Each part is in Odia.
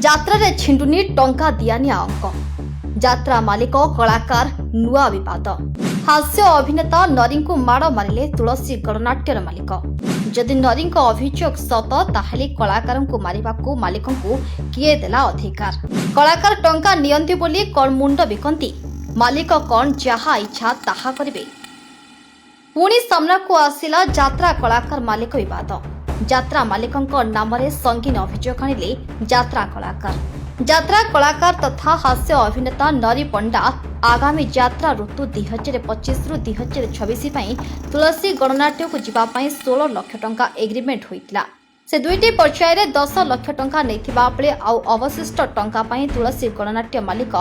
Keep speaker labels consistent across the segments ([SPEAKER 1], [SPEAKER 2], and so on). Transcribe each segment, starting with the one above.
[SPEAKER 1] ଯାତ୍ରାରେ ଛିଣ୍ଡୁନି ଟଙ୍କା ଦିଆନିଆ ଅଙ୍କ। ଯାତ୍ରା ମାଲିକ କଳାକାର ନୂଆ ବିବାଦ। ହାସ୍ୟ ଅଭିନେତା ନରୀଙ୍କୁ ମାଡ଼ ମାରିଲେ ତୁଳସୀ ଗଣନାଟ୍ୟର ମାଲିକ। ଯଦି ନରୀଙ୍କ ଅଭିଯୋଗ ସତ, ତାହେଲେ କଳାକାରଙ୍କୁ ମାରିବାକୁ ମାଲିକଙ୍କୁ କିଏ ଦେଲା ଅଧିକାର? କଳାକାର ଟଙ୍କା ନିଅନ୍ତି ବୋଲି କ'ଣ ମୁଣ୍ଡ ବିକନ୍ତି? ମାଲିକ କ'ଣ ଯାହା ଇଚ୍ଛା ତାହା କରିବେ? ପୁଣି ସାମ୍ନାକୁ ଆସିଲା ଯାତ୍ରା କଳାକାର ମାଲିକ ବିବାଦ। ଯାତ୍ରା ମାଲିକଙ୍କ ନାମରେ ସଙ୍ଗୀନ ଅଭିଯୋଗ ଆଣିଲେ ଯାତ୍ରା କଳାକାର। ଯାତ୍ରା କଳାକାର ତଥା ହାସ୍ୟ ଅଭିନେତା ନରୀ ପଣ୍ଡା ଆଗାମୀ ଯାତ୍ରା ଋତୁ 2025ରୁ 2026 ପାଇଁ ତୁଳସୀ ଗଣନାଟ୍ୟକୁ ଯିବା ପାଇଁ 16 ଲକ୍ଷ ଟଙ୍କା ଏଗ୍ରିମେଣ୍ଟ ହୋଇଥିଲା। ସେ ଦୁଇଟି ପର୍ଯ୍ୟାୟରେ 10 ଲକ୍ଷ ଟଙ୍କା ନେଇଥିବା ବେଳେ ଆଉ ଅବଶିଷ୍ଟ ଟଙ୍କା ପାଇଁ ତୁଳସୀ ଗଣନାଟ୍ୟ ମାଲିକ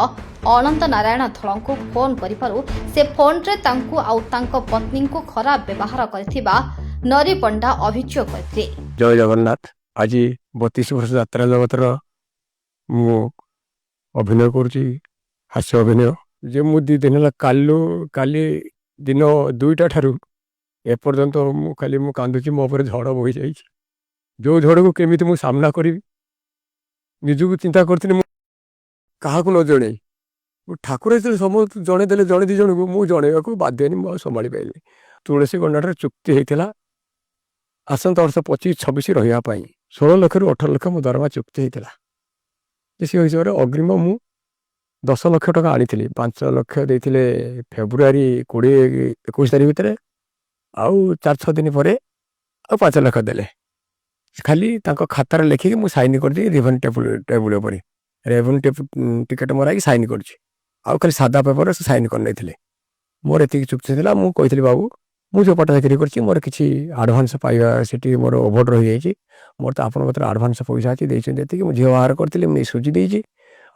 [SPEAKER 1] ଅନନ୍ତ ନାରାୟଣ ଧଳଙ୍କୁ ଫୋନ୍ କରିବାରୁ ସେ ଫୋନ୍ରେ ତାଙ୍କୁ ଆଉ ତାଙ୍କ ପତ୍ନୀଙ୍କୁ ଖରାପ ବ୍ୟବହାର କରିଥିବା ନରୀ ପଣ୍ଡା ଅଭିଯୋଗ କରିଥିଲେ।
[SPEAKER 2] ଜୟ ଜଗନ୍ନାଥ। ଆଜି 32 ବର୍ଷ ଯାତ୍ରା ଜଗତର ମୁଁ ଅଭିନୟ କରୁଛି, ହାସ୍ୟ ଅଭିନୟ ଯେ ମୁଁ 2 ଦିନ ହେଲା କାଲି ଦିନ 2ଟା ଠାରୁ ଏପର୍ଯ୍ୟନ୍ତ ମୁଁ ଖାଲି ମୁଁ କାନ୍ଦୁଛି। ମୋ ଉପରେ ଝଡ଼ ବହିଯାଇଛି। ଯେଉଁ ଝଡ଼କୁ କେମିତି ମୁଁ ସାମ୍ନା କରିବି, ନିଜକୁ ଚିନ୍ତା କରିଥିଲି। ମୁଁ କାହାକୁ ନ ଜଣେଇ, ମୁଁ ଠାକୁର ଯେତେବେଳେ ସମସ୍ତେ ଜଣେଇ ଦେଲେ ଜଣେ ଦୁଇ ଜଣଙ୍କୁ, ମୁଁ ଜଣେଇବାକୁ ବାଧ୍ୟ ହେଲି। ମୁଁ ଆଉ ସମ୍ଭାଳି ପାରିଲିନି। ତୁଳସୀ ଗଣନାଟ୍ୟରେ ଚୁକ୍ତି ହେଇଥିଲା ଆସନ୍ତା ବର୍ଷ 25 26 ରହିବା ପାଇଁ। 16 ଲକ୍ଷରୁ 18 ଲକ୍ଷ ମୋ ଦରମା ଚୁକ୍ତି ହେଇଥିଲା ଯେ ସେ ହିସାବରେ ଅଗ୍ରିମ ମୁଁ 10 ଲକ୍ଷ ଟଙ୍କା ଆଣିଥିଲି। 5 ଲକ୍ଷ ଦେଇଥିଲେ ଫେବୃଆରୀ 20 21 ତାରିଖ ଭିତରେ, ଆଉ 4-6 ଦିନ ପରେ ଆଉ 5 ଲକ୍ଷ ଦେଲେ। ଖାଲି ତାଙ୍କ ଖାତାରେ ଲେଖିକି ମୁଁ ସାଇନ୍ କରିଦେଇକି ରେଭେନ୍ୟୁ ଟେବୁଲ ଉପରେ ରେଭେନ୍ୟୁ ଟିକେଟ୍ ମରାଇକି ସାଇନ୍ କରିଛି। ଆଉ ଖାଲି ସାଦା ପେପରରେ ସେ ସାଇନ୍ କରିନେଇଥିଲେ। ମୋର ଏତିକି ଚୁକ୍ତି ଥିଲା। ମୁଁ କହିଥିଲି, ବାବୁ, ମୁଁ ଯେଉଁ ପାଠ ଚାକିରି କରିଛି, ମୋର କିଛି ଆଡ଼ଭାନ୍ସ ପାଇବା ସେଠି ମୋର ଓଭର ରହିଯାଇଛି। ମୋର ତ ଆପଣଙ୍କ କତିରେ ଆଡ଼ଭାନ୍ସ ପଇସା ଅଛି, ଦେଇଛନ୍ତି ଏତିକି। ମୁଁ ଝିଅ ବାହାଘର କରିଥିଲି, ମୁଁ ନେଇ ସୁଝି ଦେଇଛି।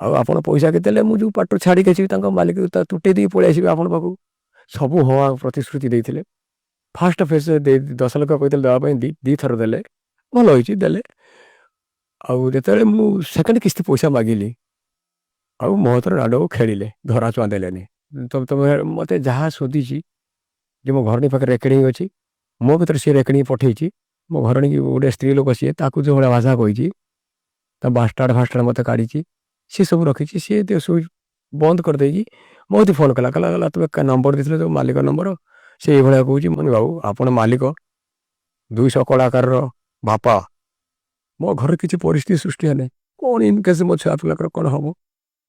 [SPEAKER 2] ଆଉ ଆପଣ ପଇସା କେତେ ଦେଲେ ମୁଁ ଯେଉଁ ପାଟରୁ ଛାଡ଼ିକି ଆସିବି, ତାଙ୍କ ମାଲିକ ତୁଟେଇ ଦେଇକି ପଳେଇ ଆସିବି ଆପଣଙ୍କ ପାଖକୁ। ସବୁ ହଁ ପ୍ରତିଶ୍ରୁତି ଦେଇଥିଲେ। ଫାଷ୍ଟ ଫେଜ୍ ଦେଇ 10 ଲକ୍ଷ କହିଥିଲେ ଦେବା ପାଇଁ, ଦୁଇଥର ଦେଲେ। ଭଲ ହେଇଛି, ଦେଲେ। ଆଉ ଯେତେବେଳେ ମୁଁ ସେକେଣ୍ଡ କିସ୍ତି ପଇସା ମାଗିଲି, ଆଉ ମୋ ହାତରେ ନାଡ଼କୁ ଖେଳିଲେ, ଧରାଛୁଆଁ ଦେଲେନି। ତ ତମେ ମୋତେ ଯାହା ଶୋଧିଛି ଯେ ମୋ ଘରଣୀ ପାଖରେ ରେକର୍ଡ଼ିଂ ଅଛି, ମୋ ଭିତରେ ସିଏ ରେକର୍ଡ଼ିଂ ପଠେଇଛି। ମୋ ଘରଣୀ ଗୋଟେ ସ୍ତ୍ରୀ ଲୋକ, ସିଏ ତାକୁ ଯେଉଁ ଭଳିଆ ଭାଷା କହିଛି, ତା ବାଷ୍ଟାର୍ଡ଼ ଫାଷ୍ଟାର୍ଡ଼ ମୋତେ କାଢ଼ିଛି, ସିଏ ସବୁ ରଖିଛି। ସିଏ ସବୁ ବନ୍ଦ କରିଦେଇକି ମୋତେ ଫୋନ୍ କଲା। କହିଲା, ତୁମେ ନମ୍ବର ଦେଇଥିଲ ଯେଉଁ ମାଲିକ ନମ୍ବର, ସେ ଏଇଭଳିଆ କହୁଛି। ମୁଁ ବାବୁ, ଆପଣ ମାଲିକ, 200 କଳାକାରର ବାପା, ମୋ ଘରେ କିଛି ପରିସ୍ଥିତି ସୃଷ୍ଟି ହେଲେ କ'ଣ, ଇନ୍ କେସ୍ ମୋ ଛୁଆ ପିଲାଙ୍କର କ'ଣ ହେବ?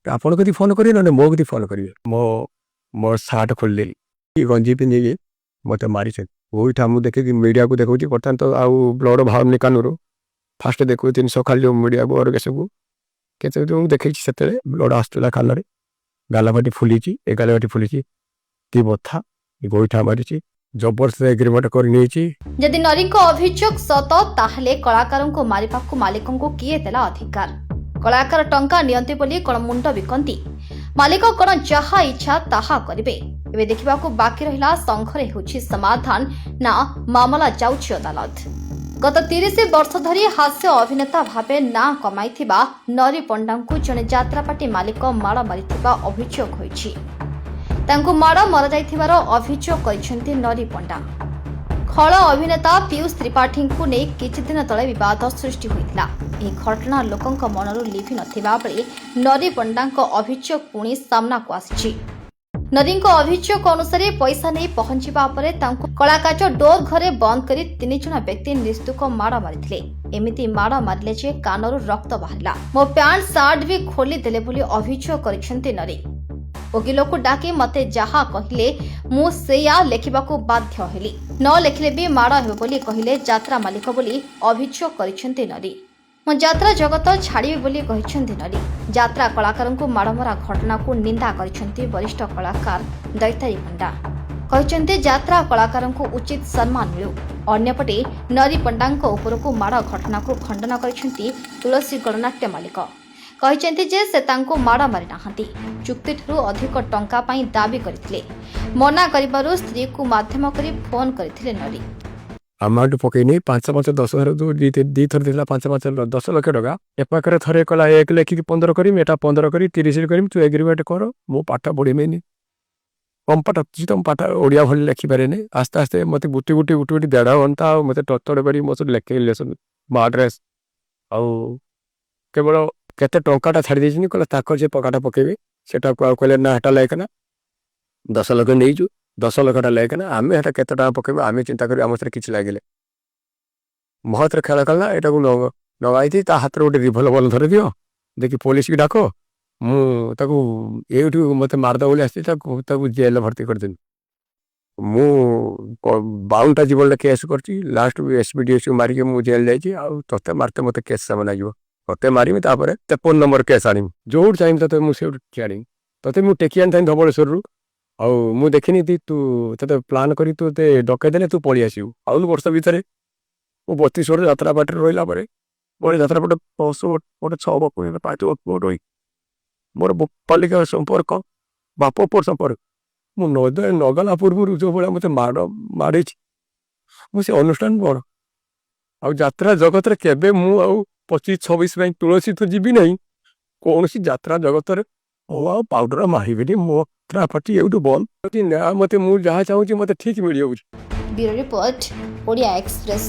[SPEAKER 2] ଆପଣ ଯଦି ଫୋନ୍ କରିବେ, ନହେଲେ ମୋ କତିକି ଫୋନ୍ କରିବେ। ମୋ ମୋ ସାର୍ଟ ଖୋଲିଦେଲି, ଗଞ୍ଜି ପିନ୍ଧିକି ମୋତେ ମାରିଛନ୍ତି। ଗୋଇଠା ମୁଁ ଦେଖିକି ମିଡ଼ିଆକୁ ଦେଖାଉଛି। ବର୍ତ୍ତମାନ ତ ଆଉ ବ୍ଲଡ଼ ବାହାରୁନି କାନରୁ। ଫାଷ୍ଟ ଦେଖାଉଥିଲି ସକାଳେ ଯେଉଁ ମିଡ଼ିଆକୁ ଅରଗା ସବୁ କେତେ ମୁଁ ଦେଖେଇଛି, ସେତେବେଳେ ବ୍ଲଡ଼ ଆସୁଥିଲା କାନରେ। ଗାଲପାଟି ଫୁଲିଛି, ଏ ଗାଲପାଟି ଫୁଲିଛି କି ବଥା, ଗୋଇଠା ମାରିଛି, ଜବରଦସ୍ତ ଏଗ୍ରିମେଣ୍ଟ କରି ନେଇଛି।
[SPEAKER 1] ଯଦି ନରୀଙ୍କ ଅଭିଯୋଗ ସତ, ତାହେଲେ କଳାକାରଙ୍କୁ ମାରିବାକୁ ମାଲିକଙ୍କୁ କିଏ ଦେଲା ଅଧିକାର? କଳାକାର ଟଙ୍କା ନିଅନ୍ତି ବୋଲି କ'ଣ ମୁଣ୍ଡ ବିକନ୍ତି? ମାଲିକ କ'ଣ ଯାହା ଇଚ୍ଛା ତାହା କରିବେ? ଏବେ ଦେଖିବାକୁ ବାକି ରହିଲା, ସଂଘରେ ହେଉଛି ସମାଧାନ ନା ମାମଲା ଯାଉଛି ଅଦାଲତ। ଗତ 30 ବର୍ଷ ଧରି ହାସ୍ୟ ଅଭିନେତା ଭାବେ ନାଁ କମାଇଥିବା ନରୀ ପଣ୍ଡାଙ୍କୁ ଜଣେ ଯାତ୍ରାପାର୍ଟି ମାଲିକ ମାଡ଼ ମାରିଥିବା ଅଭିଯୋଗ ହୋଇଛି। ତାଙ୍କୁ ମାଡ଼ ମରାଯାଇଥିବାର ଅଭିଯୋଗ କରିଛନ୍ତି ନରୀ ପଣ୍ଡା। ଖଳ ଅଭିନେତା ପୀୟୁଷ ତ୍ରିପାଠୀଙ୍କୁ ନେଇ କିଛି ଦିନ ତଳେ ବିବାଦ ସୃଷ୍ଟି ହୋଇଥିଲା। ଏହି ଘଟଣା ଲୋକଙ୍କ ମନରୁ ଲିଭି ନଥିବା ବେଳେ ନରୀ ପଣ୍ଡାଙ୍କ ଅଭିଯୋଗ ପୁଣି ସାମ୍ନାକୁ ଆସିଛି। ନରୀଙ୍କ ଅଭିଯୋଗ ଅନୁସାରେ, ପଇସା ନେଇ ପହଞ୍ଚିବା ପରେ ତାଙ୍କୁ କଳାକାଚ ଡୋର ଘରେ ବନ୍ଦ କରି ତିନି ଜଣ ବ୍ୟକ୍ତି ନିସ୍ତୁକ ମାଡ଼ ମାରିଥିଲେ। ଏମିତି ମାଡ଼ ମାରିଲେ ଯେ କାନରୁ ରକ୍ତ ବାହାରିଲା। ମୋ ପ୍ୟାଣ୍ଟ ସାର୍ଟ ବି ଖୋଲିଦେଲେ ବୋଲି ଅଭିଯୋଗ କରିଛନ୍ତି ନରୀ। ଓକିଲକୁ ଡାକି ମତେ ଯାହା କହିଲେ, ମୁଁ ସେଇଆ ଲେଖିବାକୁ ବାଧ୍ୟ ହେଲି। ନ ଲେଖିଲେ ବି ମାଡ଼ ହେବ ବୋଲି କହିଲେ ଯାତ୍ରା ମାଲିକ ବୋଲି ଅଭିଯୋଗ କରିଛନ୍ତି ନରୀ। ମୁଁ ଯାତ୍ରା ଜଗତ ଛାଡ଼ିବି ବୋଲି କହିଛନ୍ତି ନରୀ। ଯାତ୍ରା କଳାକାରଙ୍କୁ ମାଡ଼ମରା ଘଟଣାକୁ ନିନ୍ଦା କରିଛନ୍ତି ବରିଷ୍ଠ କଳାକାର ଦୈତାରୀ ପଣ୍ଡା। କହିଛନ୍ତି, ଯାତ୍ରା କଳାକାରଙ୍କୁ ଉଚିତ ସମ୍ମାନ ମିଳୁ। ଅନ୍ୟପଟେ ନରୀ ପଣ୍ଡାଙ୍କ ଉପରକୁ ମାଡ଼ ଘଟଣାକୁ ଖଣ୍ଡନ କରିଛନ୍ତି ତୁଳସୀ ଗଣନାଟ୍ୟ ମାଲିକ। କହିଛନ୍ତି ଯେ ସେ ତାଙ୍କୁ ମାଡ଼ ମାରିନାହାନ୍ତି। ଚୁକ୍ତିଠାରୁ ଅଧିକ ଟଙ୍କା ପାଇଁ ଦାବି କରିଥିଲେ। ମନା କରିବାରୁ ସ୍ତ୍ରୀକୁ ମାଧ୍ୟମ କରି ଫୋନ୍ କରିଥିଲେ ନରୀ।
[SPEAKER 2] ଆମାଉଣ୍ଟ ପକେଇ ନେଇ ପାଞ୍ଚ ପାଞ୍ଚ ଦଶ ହଜାର ଯେଉଁ ଦୁଇଥର ଦେଇଥିଲା, 5 5 10 ଲକ୍ଷ ଟଙ୍କା। ଏ ପାଖରେ ଥରେ କହିଲା, ଏକ ଲେଖିକି 15 କରିମି, ଏଟା 15 କରି 30 କରିମି, ତୁ ଏଗ୍ରିମେଣ୍ଟ କର। ମୁଁ ପାଠ ପଢ଼ିବିନି, କମ୍ ପାଠ ଅଛି ତ, ମୁଁ ପାଠ ଓଡ଼ିଆ ଭଳି ଲେଖିପାରେନି। ଆସ୍ତେ ଆସ୍ତେ ମୋତେ ବୁଟି ବୁଟି ବୁଟି ବୁଟି ଦେଢ଼ ଘଣ୍ଟା ଆଉ ମୋତେ ଟର୍ଚର କରି ମୋ ସହିତ ଲେଖେଇଲେ ସବୁ ମୋ ଆଡ୍ରେସ୍ ଆଉ କେବଳ କେତେ ଟଙ୍କାଟା ଛାଡ଼ି ଦେଇଛନ୍ତି। କହିଲେ ତାଙ୍କର ଯେ ଟଙ୍କାଟା ପକେଇବେ ସେଟାକୁ ଆଉ କହିଲେ ନା, ହେଟା ଲେଖନା। 10 ଲକ୍ଷ ନେଇଛୁ, 10 ଲକ୍ଷଟା ଲେଖନା। ଆମେ ହେଟା କେତେ ଟଙ୍କା ପକେଇବୁ ଆମେ ଚିନ୍ତା କରିବୁ। ଆମ ସେଥିରେ କିଛି ଲାଗିଲେ ମୋ ହାତରେ ଖେଳ କଲା। ଏଟାକୁ ନଗାଇଛି, ତା ହାତରେ ଗୋଟେ ରିଭଲଭର ଧରିଦିଅ, ଦେଖି ପୋଲିସକି ଡାକ। ମୁଁ ତାକୁ ଏଇଠୁ ମୋତେ ମାରିଦେବ ବୋଲି ଆସିଛି, ତାକୁ ତାକୁ ଜେଲରେ ଭର୍ତ୍ତି କରିଦେବି। ମୁଁ 52ଟା ଜୀବନରେ କେସ୍ କରିଛି। Last SP, DSP ମାରିକି ମୁଁ ଜେଲ୍ ଯାଇଛି। ଆଉ ତୋତେ ମାରିତେ ମୋତେ କେସ୍ ସମୟ ଲାଗିବ? ତତେ ମାରିବି, ତାପରେ 53 ନମ୍ବର କେସ୍ ଆଣିବି। ଯୋଉଠି ଚାହିଁବି ତତେ ମୁଁ ସେଇଠୁ ଆଣିବି। ତତେ ମୁଁ ଟେକି ଆଣିଥାନ୍ତି ଧବଳେଶ୍ୱରରୁ। ଆଉ ମୁଁ ଦେଖିନି ତୁ ତତେ ପ୍ଲାନ୍ କରି ତୁ ତତେ ଡକେଇ ଦେଲେ ତୁ ପଳେଇ ଆସିବୁ। ଆଉ ବର୍ଷ ଭିତରେ ମୁଁ 32 ବର୍ଷ ଯାତ୍ରା ପାର୍ଟିରେ ରହିଲା ପରେ ମୋର ଯାତ୍ରା ପାର୍ଟି ଗୋଟେ 6 ବର୍ଷ, 5 ବର୍ଷ ରହି ମୋର ପାଲିକା ସମ୍ପର୍କ, ବାପ ପୁଅ ସମ୍ପର୍କ। ମୁଁ ନଗଲା ପୂର୍ବରୁ ଯେଉଁ ଭଳିଆ ମୋତେ ମାଡ଼ ମାଡ଼ିଛି, ମୁଁ ସେ ଅନୁଷ୍ଠାନ ବଡ଼ ଆଉ ଯାତ୍ରା ଜଗତରେ କେବେ ମୁଁ ଆଉ 25 26 ପାଇଁ ତୁଳସୀ ତ ଯିବି ନାହିଁ। କୌଣସି ଯାତ୍ରା ଜଗତରେ ମୁଁ ଆଉ ପାଉଡର ମାରିବିନି। ମୋ ଯାତ୍ରା ପାର୍ଟି ଏଇଠୁ ବନ୍ଦ ନା। ମୋତେ ମୁଁ ଯାହା ଚାହୁଁଛି ମୋତେ ଠିକ୍ ମିଳିଯାଉଛି।
[SPEAKER 1] Bureau report, Odia express.